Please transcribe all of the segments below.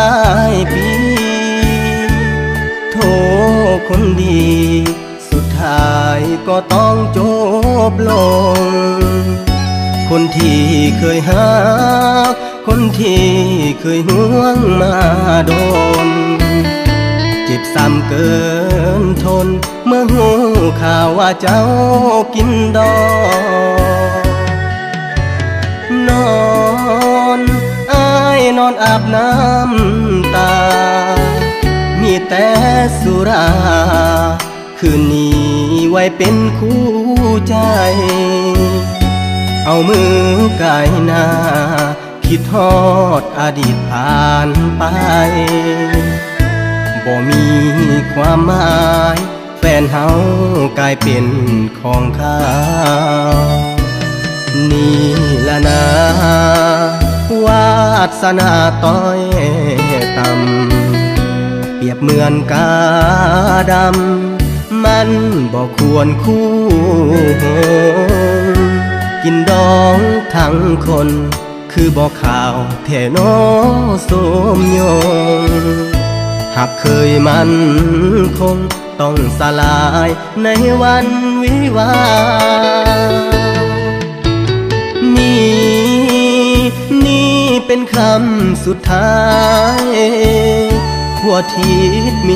ຫຼາຍປີ ໂທຄົນດີ ສຸດທ້າຍກໍຕ້ອງຈົບລົງ. ຄົນທີ່ເຄີຍຮັກ ຄົນທີ່ເຄີຍຫ່ວງມາດົນ ເຈັບຊ້ຳເກີນທົນ ເມື່ອຮູ້ຂ່າວວ່າເຈົ້າກິນດອງ. ນອນ ອ້າຍນອນອາບນ້ຳຕາ ມີແຕ່ສຸລາ ຄືນນີ້ໄວ້ເປັນຄູ່ໃຈ ເອົາມືກາຍໜ້າ ຄິດຮອດອະດີດຜ່ານໄປ ບໍ່ມີຄວາມໝາຍ ແຟນເຮົາກາຍເປັນຂອງເຂົາ ນີ້ລະນາ ວາດສະໜາຕ້ອຍຕ່ຳ ປຽບເໝືອນກາດຳ ມັນບໍ່ຄວນຄູ່ຫົງ ກິນດອງທັງຄົນ ຄືບໍ່ຂາວແທ້ນໍສົມຍົງ ຮັກເຄີຍໝັ້ນຄົງ ຕ້ອງສະຫຼາຍໃນວັນວິວາ. ນີ້ ນີ້ເປັນຄຳສຸດທ້າຍ ຜົວທິດເມ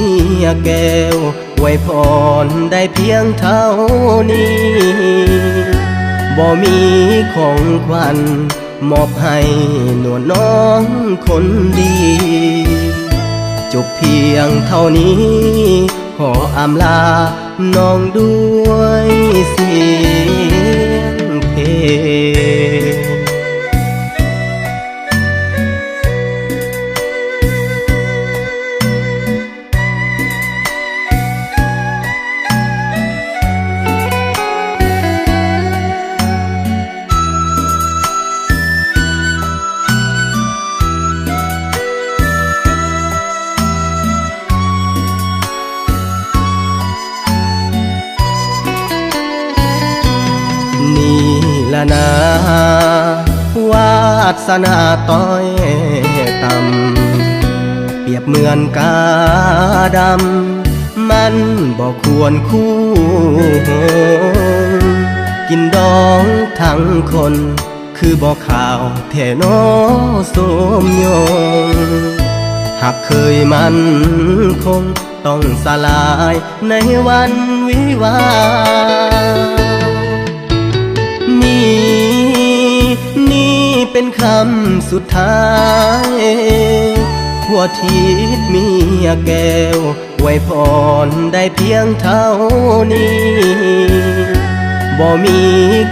ຍແກ້ວ ອວຍພອນໄດ້ພຽງເທົ່ານີ້ ບໍ່ມີຂອງຂວັນ ມອບໃຫ້ນວນນ້ອງຄົນດີ ຈົບພຽງເທົ່ານີ້ ຂໍອຳລານ້ອງດ້ວຍສຽງເພງ. ນີ້ລະນາ ວາດສະໜາຕ້ອຍຕ່ຳ ປຽບເໝືອນກາດຳ ມັນບໍ່ຄວນຄູ່ຫົງ ກິນດອງທັງຄົນ ຄືບໍ່ຂາວແທ້ນໍສົມຍົງ ຮັກເຄີຍໝັ້ນຄົງ ຕ້ອງສະຫຼາຍໃນວັນວິວາ. ນີ້ ນີ້ເປັນຄຳສຸດທ້າຍ ຜົວທິດເມຍແກ້ວ ອວຍພອນໄດ້ພຽງເທົ່ານີ້ ບໍ່ມີ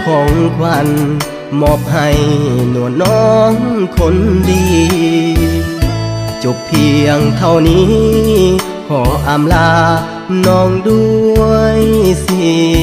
ຂອງຂວັນ ມອບໃຫ້ນວນນ້ອງຄົນດີ ຈົບພຽງເທົ່ານີ້ ຂໍອຳລານ້ອງດ້ວຍສຽ